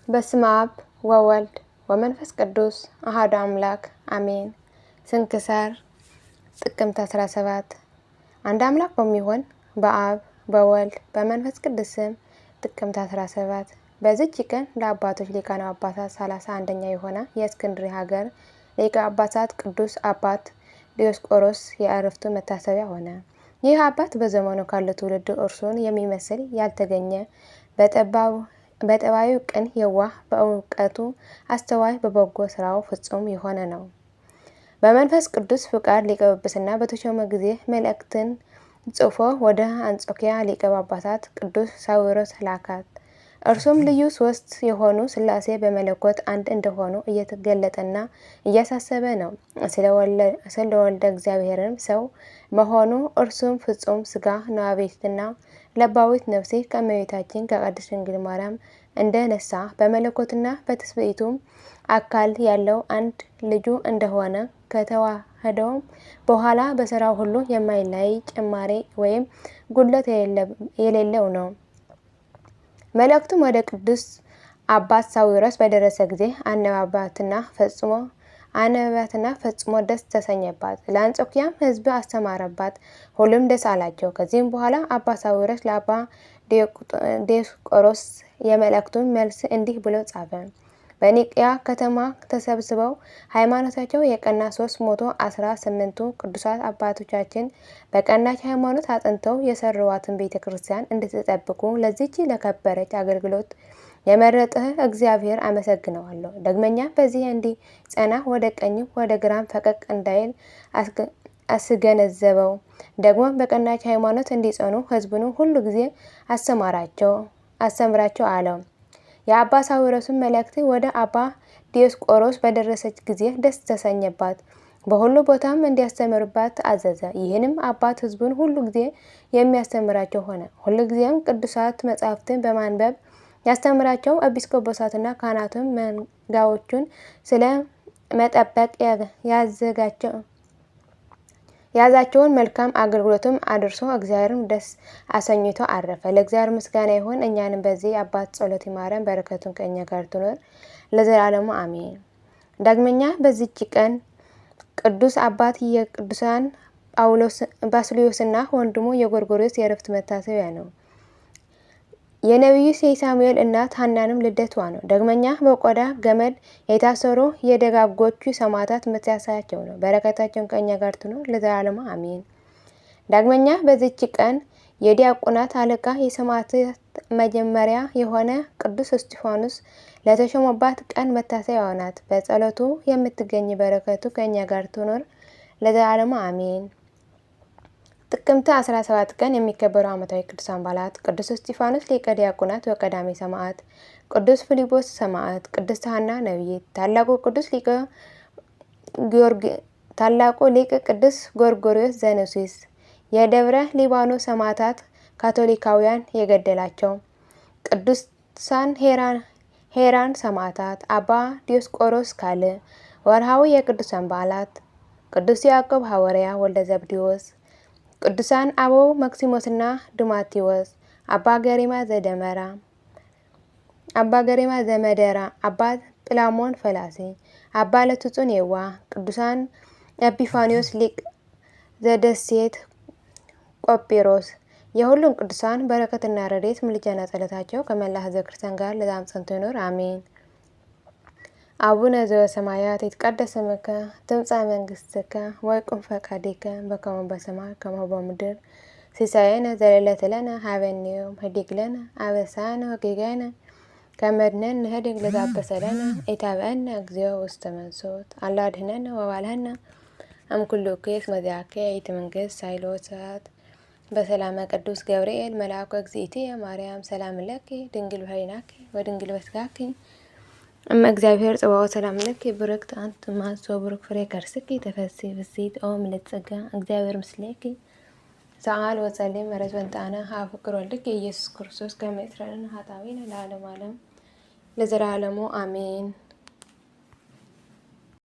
በስመ አብ ወወልድ ወመንፈስ ቅዱስ አሐዱ አምላክ አሜን። ስንክሳር ጥቅምት 17። አንድ አምላክ በሚሆን በአብ በወልድ በመንፈስ ቅዱስ ስም ጥቅምት 17 በዚች ቀን ለአባቶች ሊቃነ ጳጳሳት 31ኛ የሆነ የእስክንድርያ ሀገር ሊቀ ጳጳሳት ቅዱስ አባት ዲዮስቆሮስ የዕረፍቱ መታሰቢያ ሆነ። ይህ አባት በዘመኑ ካለ ትውልድ እርሱን የሚመስል ያልተገኘ፣ በጠባዩ ቅን፣ የዋህ፣ በእውቀቱ አስተዋይ፣ በበጎ ስራው ፍጹም የሆነ ነው። በመንፈስ ቅዱስ ፍቃድ ሊቀ ጵጵስና በተሾመ ጊዜ መልእክትን ጽፎ ወደ አንጾኪያ ሊቀ ጳጳሳት ቅዱስ ሳዊሮስ ላካት። እርሱም ልዩ ሶስት የሆኑ ሥላሴ በመለኮት አንድ እንደሆኑ እየተገለጠና እያሳሰበ ነው። ስለ ወልደ እግዚአብሔርም ሰው መሆኑ፣ እርሱም ፍጹም ስጋ ነዋቤትና ለባዊት ነፍሴ ከእመቤታችን ከቅድስት ድንግል ማርያም እንደነሳ፣ በመለኮትና በትስብእቱም አካል ያለው አንድ ልጁ እንደሆነ፣ ከተዋህደውም በኋላ በስራው ሁሉ የማይለይ፣ ጭማሬ ወይም ጉድለት የሌለው ነው። መልእክቱም ወደ ቅዱስ አባት ሳዊሮስ በደረሰ ጊዜ አነበባትና ፈጽሞ ደስ ተሰኘባት። ለአንጾኪያም ሕዝብ አስተማረባት፣ ሁሉም ደስ አላቸው። ከዚህም በኋላ አባ ሳዊሮስ ለአባ ዲዮስቆሮስ የመልእክቱን መልስ እንዲህ ብሎ ጻፈ። በኒቅያ ከተማ ተሰብስበው ሃይማኖታቸው የቀና 318ቱ ቅዱሳት አባቶቻችን በቀናች ሃይማኖት አጽንተው የሰሩዋትን ቤተ ክርስቲያን እንድትጠብቁ ለዚች ለከበረች አገልግሎት የመረጠህ እግዚአብሔር አመሰግነዋለሁ። ደግመኛ በዚህ እንዲጸና፣ ወደ ቀኝም ወደ ግራም ፈቀቅ እንዳይል አስገነዘበው። ደግሞ በቀናች ሃይማኖት እንዲጸኑ ሕዝቡን ሁሉ ጊዜ አስተማራቸው አስተምራቸው አለው። የአባ ሳዊሮስን መልእክት ወደ አባ ዲዮስቆሮስ በደረሰች ጊዜ ደስ ተሰኘባት። በሁሉ ቦታም እንዲያስተምርባት አዘዘ። ይህንም አባት ሕዝቡን ሁሉ ጊዜ የሚያስተምራቸው ሆነ። ሁሉ ጊዜም ቅዱሳት መጻሕፍትን በማንበብ ያስተምራቸው። ኤጲስቆጶሳትና ካህናቱን መንጋዎቹን ስለ መጠበቅ ያዘጋቸው የያዛቸውን መልካም አገልግሎትም አድርሶ እግዚአብሔርን ደስ አሰኝቶ አረፈ። ለእግዚአብሔር ምስጋና ይሁን። እኛንም በዚህ አባት ጸሎት ይማረን፣ በረከቱን ከእኛ ጋር ትኖር ለዘላለሙ አሜን። ዳግመኛ በዚች ቀን ቅዱስ አባት የቅዱሳን ጳውሎስ ባስልዮስና ወንድሙ የጎርጎርዮስ የዕረፍት መታሰቢያ ነው። የነቢዩ የሳሙኤል እናት ሐናንም ልደቷ ነው። ዳግመኛ በቆዳ ገመድ የታሰሩ የደጋጎቹ ሰማዕታት መታሰቢያቸው ነው። በረከታቸውን ከእኛ ጋር ትኑር ለዘላለሙ አሜን። ዳግመኛ በዚች ቀን የዲያቆናት አለቃ፣ የሰማዕታት መጀመሪያ የሆነ ቅዱስ እስጢፋኖስ ለተሾመባት ቀን መታሰቢያው ናት። በጸሎቱ የምትገኝ በረከቱ ከእኛ ጋር ትኑር ለዘላለሙ አሜን። ጥቅምት 17 ቀን የሚከበሩ ዓመታዊ ቅዱሳን በዓላት፦ ቅዱስ እስጢፋኖስ ሊቀ ዲያቆናት ወቀዳሜ ሰማዕት፣ ቅዱስ ፊልጶስ ሰማዕት፣ ቅድስት ሐና ነቢይት፣ ታላቁ ሊቅ ቅዱስ ጎርጎርዮስ ዘኑሲስ፣ የደብረ ሊባኖስ ሰማዕታት ካቶሊካውያን የገደላቸው፣ ቅዱሳን ሄራን ሰማዕታት፣ አባ ዲዮስቆሮስ ካልዕ። ወርሃዊ የቅዱሳን በዓላት፦ ቅዱስ ያዕቆብ ሐዋርያ ወልደ ዘብዴዎስ፣ ቅዱሳን አበው መክሲሞስና ዱማቴዎስ፣ አባ ገሪማ ዘደመራ፣ አባ ገሪማ ዘመደራ፣ አባ ጵላሞን ፈላሲ፣ አባ ለትጹን የዋህ፣ ቅዱሳን ኤጲፋኒዎስ ሊቅ ዘደሴት ቆጵሮስ። የሁሉም ቅዱሳን በረከትና ረድኤት፣ ምልጃና ጸሎታቸው ከመላ ሕዝበ ክርስቲያን ጋር ለዘላለሙ ጸንቶ ይኑር፣ አሜን። አቡነ ዘበሰማያት፣ ይትቀደስ ስምከ ትምጻእ መንግስትከ ወይኩን ፈቃድከ በከመ በሰማይ ከማሁ በምድር። ሲሳየነ ዘለለዕለትነ ሀበነ ዮም ህዲግ ለነ አበሳነ ወጌጋየነ ከመ ንሕነኒ ንህድግ ለዘአበሰ ለነ፣ ኢታብአነ እግዚኦ ውስተ መንሱት፣ አላ አድኅነነ ወባልሐነ እምኩሉ እኩይ፣ እስመ ዚአከ ይእቲ መንግስት፣ ኃይል ወስብሐት። በሰላመ ቅዱስ ገብርኤል መልአኩ እግዚእትየ ማርያም፣ ሰላም ለኪ ድንግል በሕሊናኪ ወድንግል በስጋኪ፣ እመ እግዚአብሔር ጽባኦት፣ ሰላም ለኪ ብርክት አንቲ እምአንስት ወቡሩክ ፍሬ ከርስኪ፣ ተፈሥሒ ፍሥሕት ኦ ምልዕተ ጸጋ፣ እግዚአብሔር ምስሌኪ፣ ሰአሊ ወጸልዪ ምሕረተ በእንቲአነ ኀበ ፍቁር ወልድኪ ኢየሱስ ክርስቶስ፣ ከመ ይስረይ ለነ ኃጣውኢነ። ለዓለመ ዓለም ለዘላለሙ አሜን።